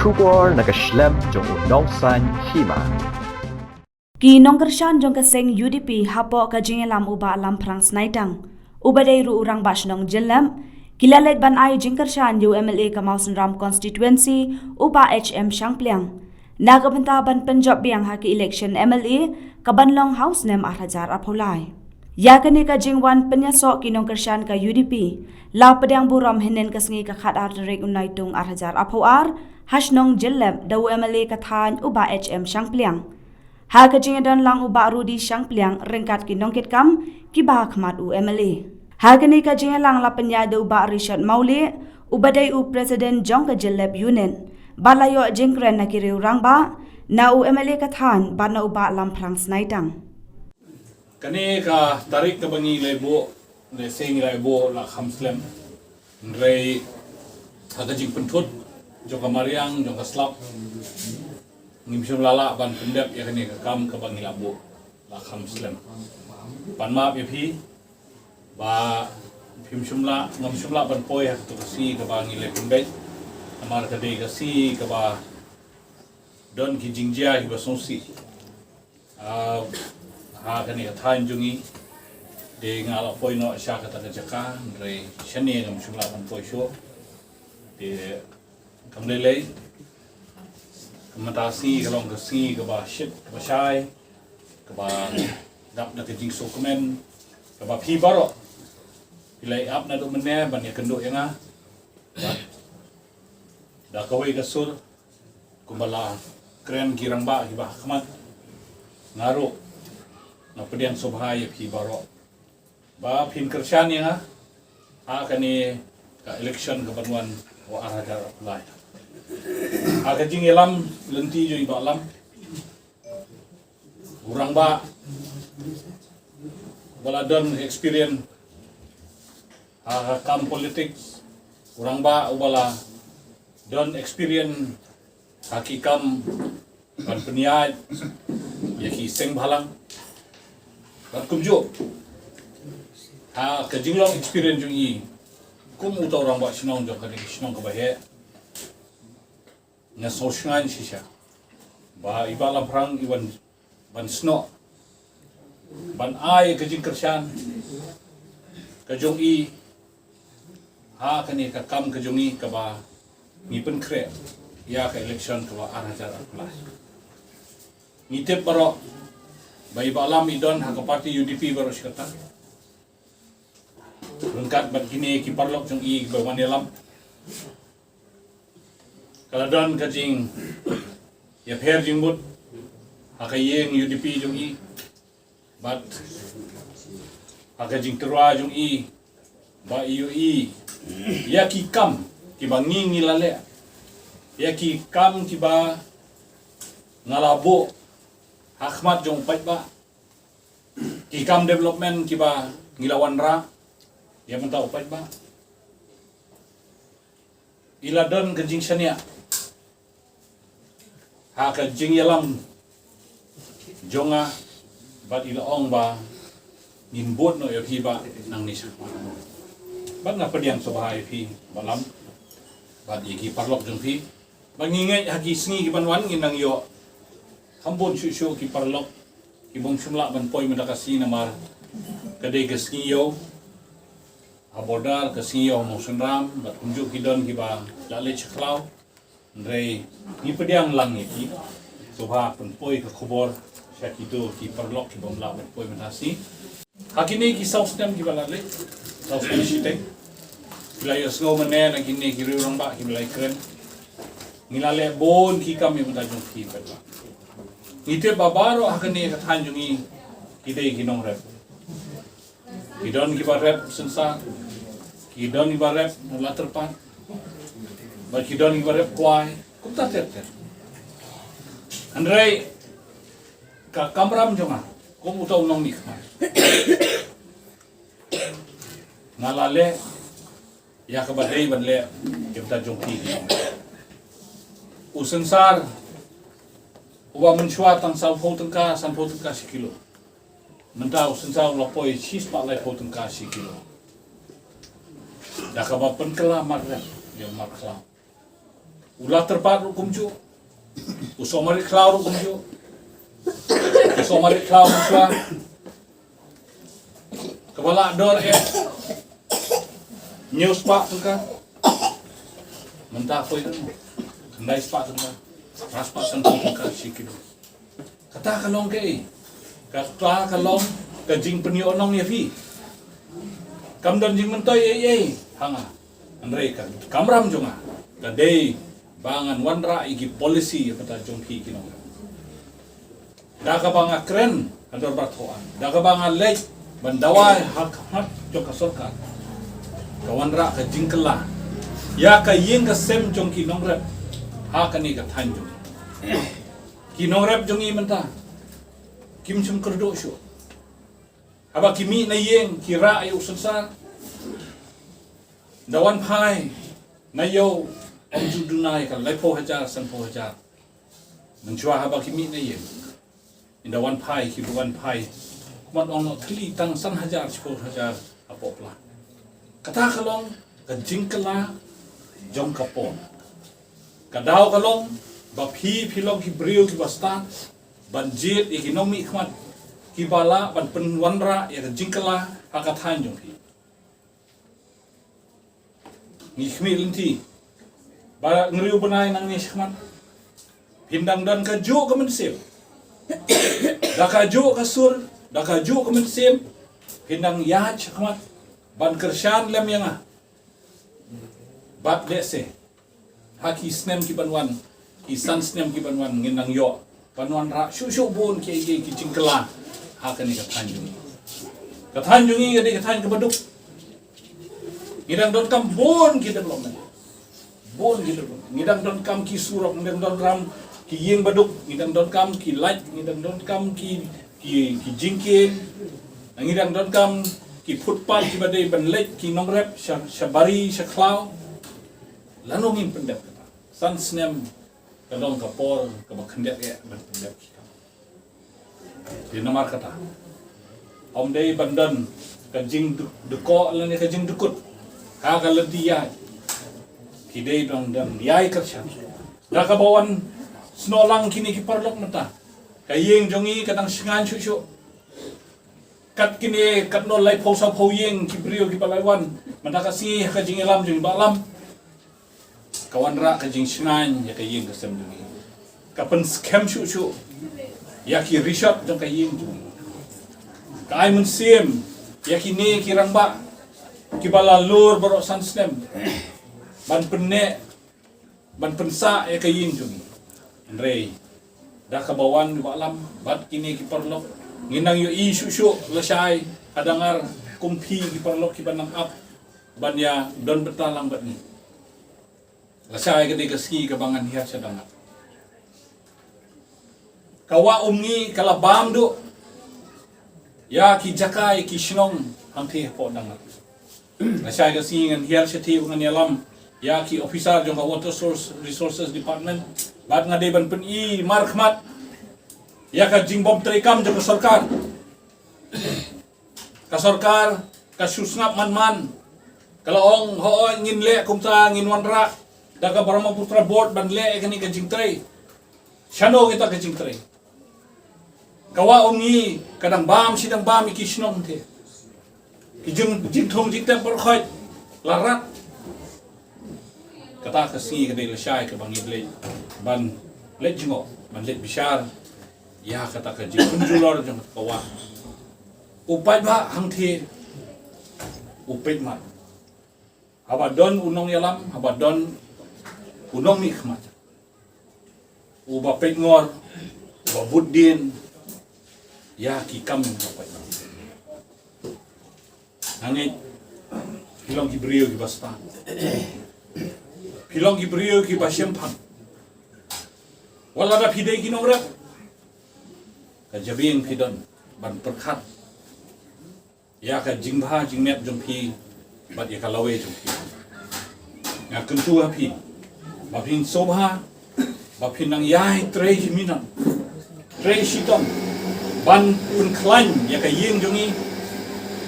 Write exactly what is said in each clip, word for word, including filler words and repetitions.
Khubor na ka shlem jong u nongsan hima. Ki nongkyrshan jong ka seng U D P hapoh ka jingïalam u Bah Lamphrang Snaitang, uba dei ruh u rangbah shnong Jyllep, ki la leit ban ai jingkyrshan ïa u M L A ka Mawsynram constituency, u Bah H M Shangpliang, na ka bynta ban pynjop biang ha ka election M L A ka ban long ha u snem ar hajar arphew lai. Ïa kane ka jingwan pynïasoh ki nongkyrshan ka U D P la pdiang burom hynnin ka sngi ka khatar tarik u Naitung ar hajar arphew ar ha shnong Jyllep da u M L A ka thaiñ u Bah H M Shangpliang. Ha ka jingïadon lang u Bah Rudy Shangpliang ryngkat ki nongkitkam kiba ha khmat u M L A. Ha kane ka jingïalang la pynïaid da u Bah Richard Mawlieh, uba dei u President jong ka Jyllep Unit, bad la ïoh jingkren na ki riew rangbah, na u M L A ka thaiñ bad na u Bah Lamphrang Snaitang. Kane ka tarik kaba ngi la buh, lehse ngi la buh la kham slem. Hynrei ha ka jingpynthut jong ka mariang jong ka slap, ngim shym la lah ban pyndep ïa kane ka kam kaba ngi la buh la kham slem. Pan map ïa phi ba phim shym la, ngam shym la ban poi ha kato ka sngi kaba ngi la pynbeit. Namar ka dei ka sngi kaba don ki jingjia kiba sngewsih. Ah, ha kane ka thaiñ jong ngi, te nga la poi noh sha kata ka jaka, hynrei shane ngam shym la ban poi shuh. Te kam lei lei, ka mynta sngi ka long ka sngi kaba shit, kaba shai, kaba dap da ka jingsngewkmen, kaba phi baroh phi la ïap naduh mynne ban ïakynduh ïa nga. Bad da kawei ka sur, kumba la kren ki rangbah kiba ha khmat, nga ruh nga pdiang sngewbha ïa phi baroh ba phin kyrshan ïa nga ha kane ka election kaban wan ha u ar hajar arphew lai. Ha ka jingïalam lynti jong i Bah Lam, u rangbah uba la don experience ha ka kam politics, u rangbah uba la don experience ha ki kam ban pynïaid ïa ki seng bhalang. Bad kumjuh ha ka jinglong experience jong i kum uta u rangbah shnong jong kane ka shnong kaba heh, nga sngewshngaiñ shisha ba i Bah Lamphrang i wan ban snoh, ban ai ka jingkyrshan ka jong i ha kane ka kam ka jong i kaba ngi pynkhreh ïa ka election kaba ar hajar arphew lai. Ngi tip baroh ba i Bah Lam i don ha ka party U D P baroh shi katta, ryngkat bad kine ki paralok jong i kiba wan ïalam. Ka la don ka jingïapher jingmut ha ka ïing U D P jong i, bad ha ka jingtyrwa jong i ba i ïohi ïa ki kam kiba ngi ngi la leh, ïa ki kam kiba nga la buh ha khmat jong u paidbah, ki kam development kiba ngi la wanrah ïa mynta u paidbah. I la don ka jingshaniah ha ka jingïalam jong nga, bad i la ong ba ngin bud noh ïa phi Bah nangne sha. Bad nga pdiang sngewbha ïa phi Bah Lam bad ïa ki paralok jong phi. Ba ngi ngeit ha ki sngi kiban wan ngin nang ïoh kham bun shuh shuh ki paralok kibym shym lah ban poi mynta ka sngi namar ka dei ka sngi ïew ha border, ka sngi ïew ha Mawsynram, bad kumjuh ki don kiba la leit sha khlaw. Hynrei ngi pdiang lang ïa ki, sngewbha pynpoi ka khubor sha kito ki paralok kibym lah ban poi mynta ka sngi. Ha kine ki saw snem kiba la leit, saw snem shiteng, phi la ïohsngew mynne na kine ki riew rangbah kiba la ïakren. Ngi la leh bun ki kam ïa mynta jong phi paidbah. Ngi tip ba baroh ha kane ka thaiñ jong ngi ki dei ki nongrep. Ki don kiba rep synsar, ki don kiba rep na Latyrpat, bad ki don kiba rep kwai, kumta ter ter. Hynrei ka kamram jong nga kum uta u nongmihkhmat, nga la leh ïa kaba dei ban leh ïa uta jong ki. U synsar uba mynshuwa tang sawphew tyngka, sanphew tyngka shi kilo, mynta u synsar u la poi shispah laiphew tyngka shi kilo. Da kaba pynkylla mar rep ïa u mar khlaw. U la tyrpad ruh kumjuh. U Somarit Khlaw ruh kumjuh. U Somarit Khlaw kumjuh. Kaba la dor eh. Hynñiew spah tyngka. Mynta poi kan. Khyndai spah tyngka. Phra spah tyngka shi kilo. Kata ka long kaei? Kata ka long ka jingpynïoh nong ïa phi. Kam don jingmyntoi ei ei ha nga. Hynrei ka kamram jong nga ka dei ba ngan wanrah ïa ki policy ïa kata jong phi ki nongrep. Da kaba nga kren ha dorbar thawaiñ, da kaba nga leit ban dawa ha khmat jong ka sorkar, ka wanrah ka jingkylla ïa ka ïing ka sem jong ki nongrep ha kane ka thaiñ jong ngi. Ki nongrep jong ngi mynta kim shym kyrduh shuh. Haba ki mih na ïing ki rah ïa u synsar. Da wan phai na ïew, ym ju duna ïa ka laiphew hajar, sanphew hajar. Mynshuwa haba ki mih na ïing, ynda wan phai, ki wan phai, kumba ong noh, thylli tang san hajar, shiphew hajar hapoh pla. Kata ka long ka jingkylla jong ka por. Ka daw ka long ba phi, phi long ki briew kiba stad ban jied ïa ki nongmihkhmat kiba lah ban pynwanrah ïa ka jingkylla ha ka thaiñ jong phi. Ngi khmih lynti ba hynriew bnai nangne shakhmat phin dang don kajuh ka mynsiem, da kajuh ka sur, da kajuh ka mynsiem, phin dang ïaid shakhmat ban kyrshan lem ïa nga. Bad lehse ha ki snem ki ban wan, ki san snem ki ban wan, ngin nang ïoh ban wanrah shuh shuh bun ki, ki, ki jingkylla ha kane ka thaiñ jong ngi. Ka thaiñ jong ngi ka dei ka thaiñ kaba duk. Ngi dang donkam bun ki development. Bun ki development. Ngi dang donkam ki surok, ngi dang donkam ki ïing baduk, ngi dang donkam ki light, ngi dang donkam ki, ki, ki jingkieng. Ngi dang donkam ki footpath kiba dei ban leit ki nongrep sha, sha bari, sha khlaw. Lano ngin pyndep kata? San snem ka long ka por kaba khyndiat eh ban pyndep ki kam. Te namar kata, ym dei ban don ka jingdkoh lane ka jingdkut ha ka lynti ïaid. Ki dei ban don ïai kyrshan. Da kaba wan snoh lang kine ki paralok mynta, ka ïing jong ngi ka dang shngaiñ shuh shuh. Kat kine katno laiphew sawphew ïing ki briew kiba la wan mynta ka sngi ha ka jingïalam jong i Bah Lam. Ka wanrah ka jingshngaiñ ïa ka ïing ka sem jong ngi. Ka pynskhem shuh shuh ïa ki rishot jong ka ïing jong ngi. Ka ai mynsiem ïa kine ki rangbah kiba la lur baroh san snem ban pynneh, ban pynsah ïa ka ïing jong ngi. Hynrei da kaba wan i Bah Lam bad kine ki paralok, ngin nang ïohi shuh shuh lashai ha Dangar kum phi ki paralok kiba nang ap ban ïa don bynta lang bad ngi. Lashai ka dei ka sngi kaba ngan hiar sha Dangar. Ka Wah Umngi ka la bam duh ïa ki jaka, ïa ki shnong hangtei hapoh Dangar. Lashai ka sngi ngan hiar shatei, ngan ïalam ïa ki officer jong ka Water Source Resources Department. Bad nga dei ban pyni markhmat ïa ka jingbym treikam jong ka sorkar. Ka sorkar ka shu sngap man man. Ka la ong, hooid, ngin leh kumta, ngin wanrah da ka Brahmaputra Board ban leh ïa kane ka jingtrei. Shano kita ka jingtrei? Ka Wah Umngi ka dang bam shi dang bam ïa ki shnong te. Ki jing, jingthung jingtep baroh khoit la rat. Kata ka sngi ka dei lashai kaba ngi leit ban leit jngoh, ban leit bishar ïa kata ka jingpynjulor jong ka wah. U paidbah hangtei u peit mat. Haba don u nongïalam, haba don u nongmihkhmat, uba peit ngor, uba bud dien ïa ki kam jong ka paidbah. Nga ngeit phi long ki briew kiba stad. Phi long ki briew kiba shemphang. Wat lada phi dei ki nongrep, ka jabieng phi don ban pyrkhat ïa ka jingbha jingmiat jong phi bad ïa ka lawei jong phi. Nga kyntu ha phi ba phin sngewbha ba phin nang ïai trei shi minot, trei shitom ban pynkhlaiñ ïa ka ïing jong ngi,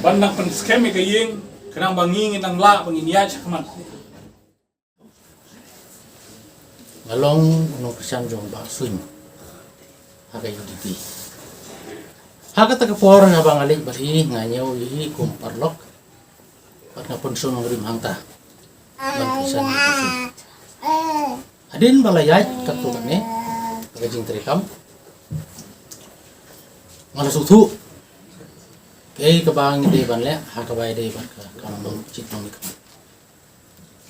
ban nang pynskhem ïa ka ïing, khnang ba ngi ngin nang lah ba ngin ïaid shakhmat. Nga long u nongkyrshan jong Bah Suin ha ka U D P. Ha kata ka por nga ba nga leit bad i, nga ñiew i kum paralok bad nga pynshong nongrim hangta ban kyrshan ïa Bah Suin. Hadien ba la ïaid katto katne ha ka jingtrei kam, nga la sngewthuh kaei kaba ngi dei ban leh ha kaba ïadei bad ka kam nongjied nongmihkhmat.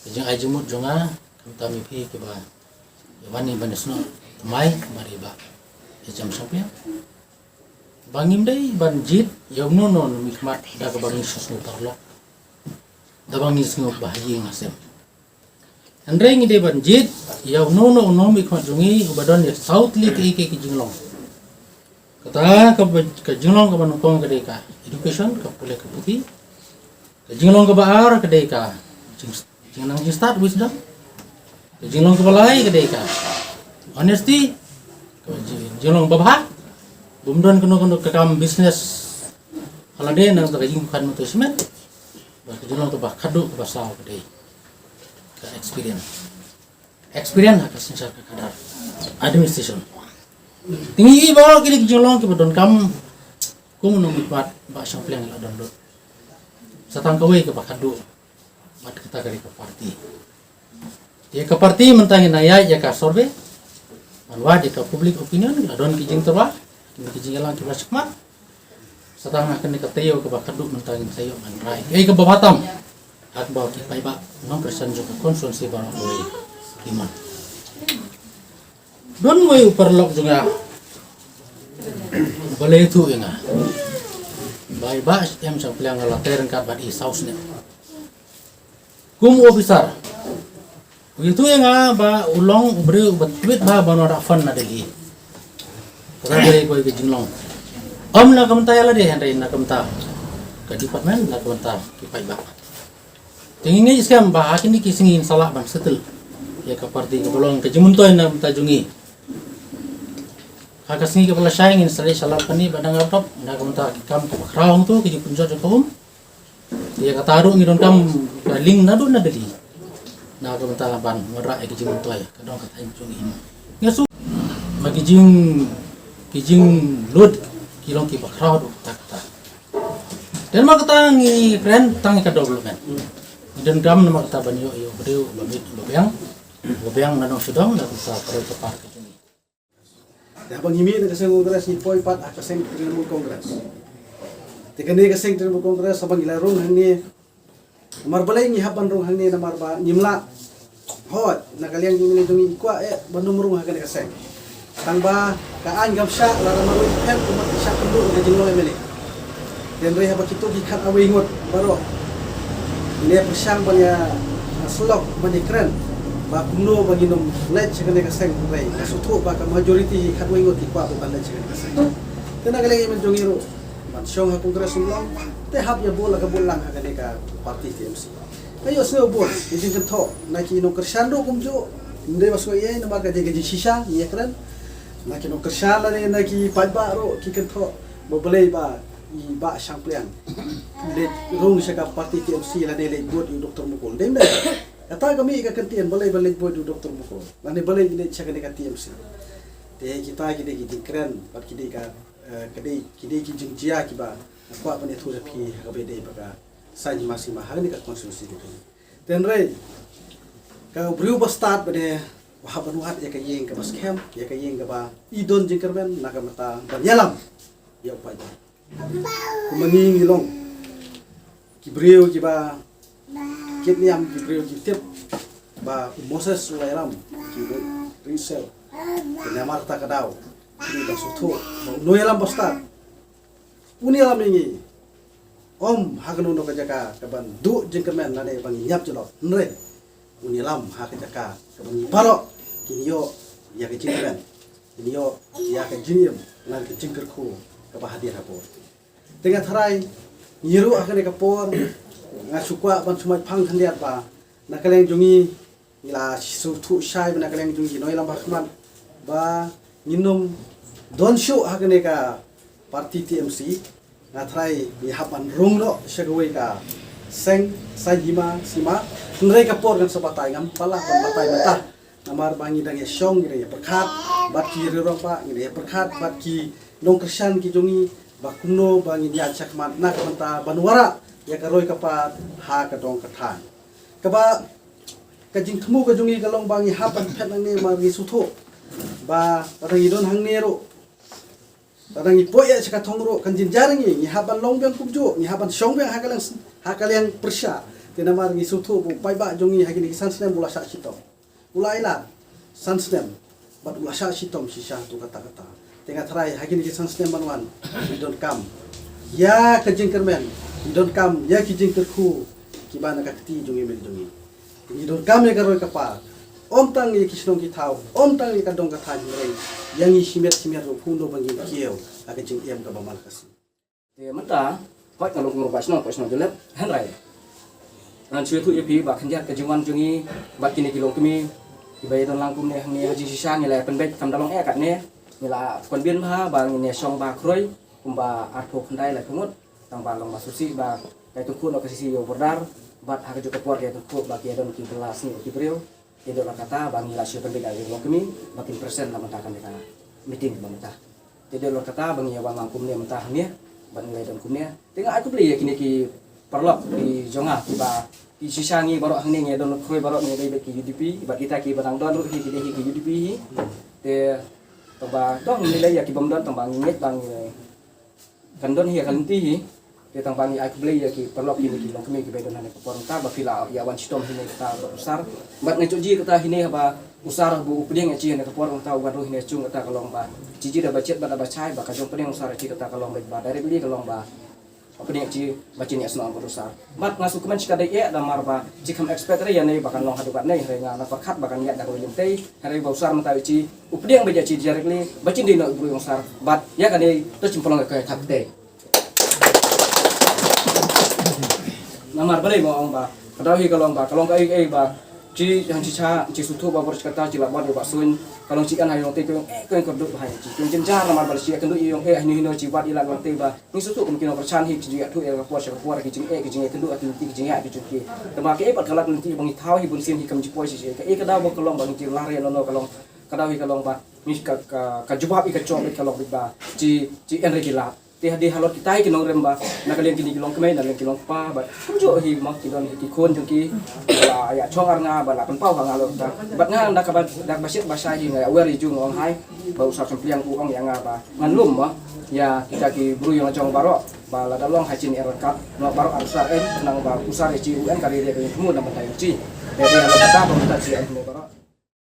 Ka jingai jingmut jong nga, khamtam ïa phi kiba ïa wan ïa ban ïasnoh thymmai bad i Bah H M Shangpliang, ba ngim dei ban jied ïa uno uno u nongmihkhmat da kaba ngi shu sngew paralok, da ba ngi sngew ba ha ïing ha sem. Hynrei ngi dei ban jied ïa uno uno u nongmihkhmat jong ngi uba don ïa saw tylli kiei kiei ki jinglong. Kata ka, ka jinglong kaba nyngkong ka dei ka education, ka pule ka puthi. Ka jinglong kaba ar ka dei ka jing, jingnang jingstad, wisdom. Ka jinglong kaba lai ka dei ka honesty. Ka jing, jinglong babha, bym don kano kano ka kam business ha lade na ka bynta ka jingpynkham mynta u shimet. Bad ka jinglong kaba khadduh kaba saw ka dei ka experience. Experience ha ka synshar ka khadar administration. Te ngi i baroh kine ki jinglong kiba donkam kum u nongmihkhmat Bah Shangpliang la don lut. Sa tang kawei kaba khadduh, bad kata ka dei ka party. Ïa ka party mynta ngi nang ïaid ïa ka survey ban wad ïa ka public opinion, la don ki jingtyrwa, ki jingïalang kiba shakhmat. Sa tang ha kane ka taïew kaba khadduh mynta ngin sa ïoh ban rai kaei kaba bha tam ha kaba ki paidbah nongkyrshan jong ka constituency baroh kawei ki mon. Don uwei u paralok jong nga uba la ïathuh ïa nga ba i Bah H M Shangpliang la trei ryngkat bad i saw snem kum u officer. U ïathuh ïa nga ba u long u briew uba tbit bha ban wanrah fund na Delhi. Kata ka dei kawei ka jinglong, ym na ka bynta ïa lade hynrei na ka bynta ka department, na ka bynta ki paidbah. Te ngi ngeit skhem ba ha kine ki sngi ngin sa lah ban settle ïa ka party kaba long ka jingmyntoi na ka bynta jong ngi. Ha ka sngi kaba la shai ngin sa leit sha Ladkhyni bad Dangartop na ka bynta ki kam kiba khraw hangto, ki jingpynjot jong ka um. Ïa kata ruh ngi donkam ka link naduh na Delhi na ka bynta ban wanrah ïa ki jingmyntoi, ka dong ka thaiñ jong ngi. Nga shu ba ki jing, ki jinglut ki long kiba khraw duh katta katta. Te namar kata ngi kren tang ïa ka development. Ngi donkam namar kata ban ïoh ïa u briew uba bit uba biang, uba biang na nongshong shnong na ka bynta ka roi ka par ka jong ngi. Te haba ngi mih na ka seng Congress ngi poi pat ha ka seng Trinamool Congress. Te kane ka seng Trinamool Congress haba ngi la rung hangne, namar balei ngi hap ban rung hangne, namar ba ngim lah, hooid, na ka liang jong ngi, jong ngi kwah eh ban ym rung ha kane ka seng. Tang ba ka aiñ kam shah, lada marwei phet kumba ki shah kynduh na ka jinglong M L A. Hynrei haba kito ki khatwei ngut baroh ki la pyrshang ban ïa, ah, syllok ban ïa kren ba kumno ba ngin ym leit sha kane ka seng, hynrei nga sngewthuh ba ka majority khatwei ngut ki kwah ban leit sha kane ka seng. Te na ka liang jong ngi ruh ban shong ha Congress ym long, te hap ïa bud la ka bud lang ha kane ka party T M C. Nga ïohsngew bun ki jingkynthoh na ki nongkyrshan ruh kumjuh, ym dei ba sngewthuh ïa namar ka jing ka jingshisha ngi ïa kren. Na ki nongkyrshan lane na ki paidbah ruh ki kynthoh ba balei ba i Bah Shangpliang leit rung sha ka party T M C lane leit bud ïa u Doctor Mukul. Dei ym dei? Kata ka mih ka kyntien, balei ba leit bud ïa u Doctor Mukul lane balei i leit sha kane ka T M C. Te kita ki dei ki jingkren bad ki dei ka, eh, ka dei, ki dei ki jingjia kiba nga kwah ban ïathuh ïa phi ha kaba ïadei bad ka saiñ hima sima ha kane ka constituency ka jong ngi. Te hynrei ka briew ba stad ba dei ba hap ban wad ïa ka ïing kaba skhem, ïa ka ïing kaba i don jingkyrmen na ka bynta ban ïalam ïa u paidbah. Kumba ngi ngi long ki briew kiba kit niam, ki briew ki tip ba u Moses u la ïalam ki briew Israel. Te namar kata ka daw ngi dang sngewthuh ba u nongïalam ba stad un ïalam ïa ngi. Ym ha kano kano ka jaka kaban duh jingkyrmen lane ba ngin ïap jyllop, hynrei un ïalam ha ka jaka kaban ngi baroh kin ïoh ïa ka jingkyrmen, kin ïoh ïa ka jingim lane ka jingkyrkhu kaba hadien habud. Te nga tharai ngi ruh ha kane ka por nga shu kwah ban shu mait phang khyndiat ba na ka liang jong ngi ngi la sngewthuh shai ba na ka liang jong ngi ki nongïalam ba ha khmat ba ngin ym don shuh ha kane ka party T M C. Nga tharai ngi hap ban rung noh sha kawei ka seng, saiñ hima sima. Hynrei ka por kan sa batai, ngam pat lah ban batai mynta. Namar ba ngi dang ïa shong, ngi dang ïa pyrkhat bad ki riew rangbah, ngi dang ïa pyrkhat bad ki nongkyrshan ki jong ngi ba kumno ba ngin ïaid shakhmat na ka bynta ban wanrah ïa ka roi ka par ha ka dong ka thaiñ. Kaba ka jingthmu ka jong ngi ka long ba ngi hap ban phet nangne, namar ngi sngewthuh ba lada ngi don hangne ruh, lada ngi poi ïa sha ka thong ruh, kan jynjar ngi, ngi hap ban long biang kumjuh, ngi hap ban shong biang ha ka liang, ha ka liang pyrshah. Te namar ngi sngewthuh ba u paidbah jong ngi ha kine ki san snem u la shah shitom, u la ïalam san snem bad u la shah shitom shisha tu kata kata. Te nga tharai ha kine ki san snem ban wan, ngi donkam ïa ka jingkyrmen, ngi donkam ïa ki jingkyrkhu kiba na ka kti jong ngi, mynta jong ngi. Ngi donkam ïa ka roi ka par, ym tang ïa ki shnong ki thaw, ym tang ïa ka dong ka thaiñ, hynrei ïa ngi shimet shimet ruh kumno ba ngin kiew ha ka jingim kaba man ka sngi. Te mynta, hooid, nga long kum u rangbah shnong, rangbah shnong Jalep, hynrei ngan shu ïathuh ïa phi ba khyndiat ka jingwan jong ngi bad kine ki longkmie kiba ïadon lang kumne hangne, ha jingshisha ngi la pynbeit, kam da long eh katne, ngi la pynbeit bha ba ngin ïa shong ba khroi kumba arphew khyndai laiphew ngut. Tang ba long ba sngewsih ba ka ïatyngkhuh noh ka C C ïa u Border, bad ha kajuh ka por ka ïatyngkhuh ba ki ïadon kiba la sniew ki briew. Te dei lor kata ba ngi la shu pynbeit ïa ki longkmie ba kin present na bynta kane ka meeting ba mynta. Te dei lor kata ba ngi ïa wan lang kumne mynta hangne, ba ngi la ïadon kumne. Te nga ai khublei ïa kine ki paralok ki jong nga kiba, ki shisha ngi baroh hangne ngi ïadon khroi baroh ngi dei beit ki U D P, bad kita kiba dang don ruh hi ki dei hi ki U D P hi. Te tang ba tang ngi lei ïa ki bym don, tang ba ngi ngeit ba ngi kan don hi ïa ka lynti hi. Te tang ba ngi ai khublei ïa ki paralok kine ki longkmie kiba ïadon ha kane ka por mynta ba phi la ïa wan shitom hi ne kata ba u sir. Bad nga ïohi kata hi ne haba u sir ba u pdiang ïa ki ha kane ka por mynta u wan ruh hi ne, shong kata ka long ba ki jia da ba jied bad da ba shai, ba ka jingpdiang u sir ïa ki kata ka long ba directly ka long ba pdiang ïa ki ba kin ïasnoh bad u sir. Bad nga sngewkmen shikatdei eh namar ba ki kham expect re ïa ne ba kan long haduh katne, hynrei nga la pyrkhat ba kan ïaid da kawei lynti, hynrei ba u sir mynta ïa ki u pdiang beit ïa ki directly ba kin dei noh briew ïa u sir. Bad ïa kane to sngewbha pynlong ïa ka thap te. Namar balei nga ong ba ka daw hi ka long ba ka long kaei kaei ba ki hangta shisha ki sngewthuh ba bor shi katta ki la ban ïa u Bah Suin, ka long ki ïa ngi ha ïong te ki ong eh, ki ong kyrduh ba ha ïa ki, ki ong jynjar namar ba la shu ïakynduh ïa u ong eh, hino hino ki wad ïa la long te ba ngi sngewthuh kum ki nongkyrshan hi ki ju ïathuh ïa ka por sha ka por, ki jingeh ki jingïakynduh ha ki lynti ki jingeh ki jong ki. Te ba kaei pat ka lad lynti ba ngi thaw hi bun sien hi kam ju poi shisha, kaei ka daw ba ka long ba ngi ju lar ïa no no, ka long ka daw hi ka long ba ngi ka ka ka jubab ïa ka jop ïa ka long ba ki ki ong re ki lad. Te hadien halor kita hi ki nongrim ba na ka liang kine ki longkmie, na liang ki longkpa bad kumjuh hi ma ki don hi ki khun jong ki ba la ïa shong ar nga ba la pynpaw ha nga lor ta. Bad nga da kaba da kaba shit ba shai hi nga ïa wer ïa jong ong hai ba u Sir Sympliang u ong ïa nga ba ngan lum ma ïa kita ki briew ïong jong baroh ba lada long ha kin ïa ryngkat noh baroh ar u Sir, eh, nang ba u Sir ïa ki u en ka ri ri ka ïa thmu na mynta ïa ki. Te ïa la kata ba mynta ki en thmu baroh.